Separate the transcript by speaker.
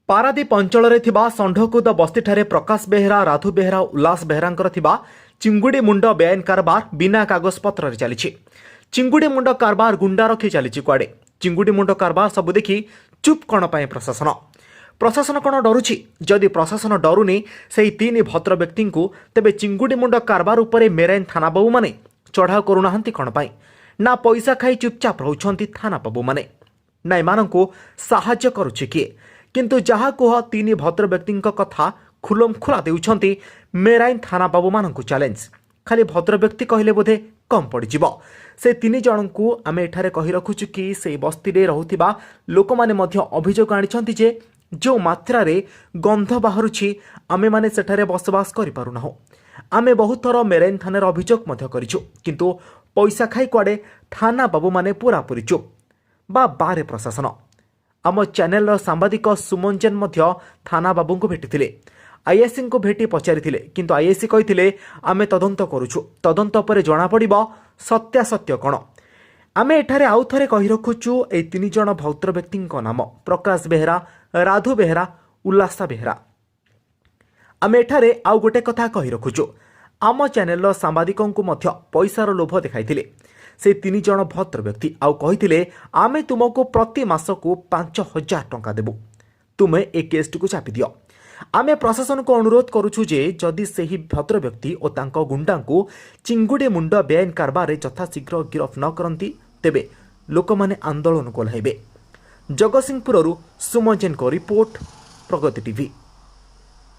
Speaker 1: ପାରାଦୀପ ଅଞ୍ଚଳରେ ଥିବା ଷଣ୍ଢକୁଦ ବସ୍ତିଠାରେ ପ୍ରକାଶ ବେହେରା, ରାଧୁ ବେହେରା, ଉଲ୍ଲାସ ବେହେରାଙ୍କର ଥିବା ଚିଙ୍ଗୁଡ଼ି ମୁଣ୍ଡ ବେଆଇନ କାରବାର ବିନା କାଗଜପତ୍ରରେ ଚାଲିଛି। ଚିଙ୍ଗୁଡ଼ି ମୁଣ୍ଡ କାରବାର ଗୁଣ୍ଡା ରଖି ଚାଲିଛି କୁଆଡ଼େ। ଚିଙ୍ଗୁଡ଼ି ମୁଣ୍ଡ କାରବାର ସବୁ ଦେଖି ଚୁପ୍ କ'ଣ ପାଇଁ ପ୍ରଶାସନ? ପ୍ରଶାସନ କ'ଣ ଡରୁଛି? ଯଦି ପ୍ରଶାସନ ଡରୁନି ସେହି ତିନି ଭଦ୍ର ବ୍ୟକ୍ତିଙ୍କୁ, ତେବେ ଚିଙ୍ଗୁଡ଼ି ମୁଣ୍ଡ କାରବାର ଉପରେ ମେରାଇନ୍ ଥାନା ବାବୁମାନେ ଚଢ଼ାଉ କରୁନାହାନ୍ତି କ'ଣ ପାଇଁ? ନା ପଇସା ଖାଇ ଚୁପଚାପ ରହୁଛନ୍ତି ଥାନା ବାବୁମାନେ, ନା ଏମାନଙ୍କୁ ସାହାଯ୍ୟ କରୁଛି କିଏ? କିନ୍ତୁ ଯାହା କୁହ, ତିନି ଭଦ୍ର ବ୍ୟକ୍ତିଙ୍କ କଥା ଖୁଲମ ଖୋଲା ଦେଉଛନ୍ତି ମେରାଇନ୍ ଥାନା ବାବୁମାନଙ୍କୁ ଚ୍ୟାଲେଞ୍ଜ। ଖାଲି ଭଦ୍ର ବ୍ୟକ୍ତି କହିଲେ ବୋଧେ କମ୍ ପଡ଼ିଯିବ ସେ ତିନି ଜଣଙ୍କୁ। ଆମେ ଏଠାରେ କହି ରଖୁଛୁ କି ସେଇ ବସ୍ତିରେ ରହୁଥିବା ଲୋକମାନେ ମଧ୍ୟ ଅଭିଯୋଗ ଆଣିଛନ୍ତି ଯେ ଯେଉଁ ମାତ୍ରାରେ ଗନ୍ଧ ବାହାରୁଛି, ଆମେମାନେ ସେଠାରେ ବସବାସ କରିପାରୁନାହୁଁ। ଆମେ ବହୁତ ଥର ମେରାଇନ୍ ଥାନାରେ ଅଭିଯୋଗ ମଧ୍ୟ କରିଛୁ, କିନ୍ତୁ ପଇସା ଖାଇ କୁଆଡ଼େ ଥାନା ବାବୁମାନେ ପୁରାପୁରି ଚୁପ୍ ବା ବାରେ ପ୍ରଶାସନ। ଆମ ଚ୍ୟାନେଲର ସାମ୍ବାଦିକ ସୁମନ ଜେନ ମଧ୍ୟ ଥାନା ବାବୁଙ୍କୁ ଭେଟିଥିଲେ, ଆଇଆଇସିଙ୍କୁ ଭେଟି ପଚାରିଥିଲେ। କିନ୍ତୁ ଆଇଆଇସି କହିଥିଲେ, ଆମେ ତଦନ୍ତ କରୁଛୁ, ତଦନ୍ତ ପରେ ଜଣାପଡ଼ିବ ସତ୍ୟାସତ୍ୟ କ'ଣ। ଆମେ ଏଠାରେ ଆଉ ଥରେ କହି ରଖୁଛୁ, ଏଇ ତିନି ଜଣ ଭଦ୍ର ବ୍ୟକ୍ତିଙ୍କ ନାମ ପ୍ରକାଶ ବେହେରା, ରାଧୁ ବେହେରା, ଉଲ୍ଲାସା ବେହେରା। ଆମେ ଏଠାରେ ଆଉ ଗୋଟେ କଥା କହି ରଖୁଛୁ, ଆମ ଚ୍ୟାନେଲର ସାମ୍ବାଦିକଙ୍କୁ ମଧ୍ୟ ପଇସାର ଲୋଭ ଦେଖାଇଥିଲେ ସେ ତିନି ଜଣ ଭଦ୍ର ବ୍ୟକ୍ତି ଆଉ କହିଥିଲେ, ଆମେ ତୁମକୁ ପ୍ରତି ମାସକୁ 5000 ଟଙ୍କା ଦେବୁ, ତୁମେ ଏ କେସ୍ଟିକୁ ଚାପି ଦିଅ। ଆମେ ପ୍ରଶାସନକୁ ଅନୁରୋଧ କରୁଛୁ ଯେ ଯଦି ସେହି ଭଦ୍ର ବ୍ୟକ୍ତି ଓ ତାଙ୍କ ଗୁଣ୍ଡାଙ୍କୁ ଚିଙ୍ଗୁଡ଼ି ମୁଣ୍ଡ ବେଆଇନ କାରବାରରେ ଯଥାଶୀଘ୍ର ଗିରଫ ନ କରନ୍ତି, ତେବେ ଲୋକମାନେ ଆନ୍ଦୋଳନକୁ ଓହ୍ଲାଇବେ। ଜଗତସିଂହପୁରରୁ ସୁମନ ଜେନଙ୍କ ରିପୋର୍ଟ, ପ୍ରଗତି ଟିଭି।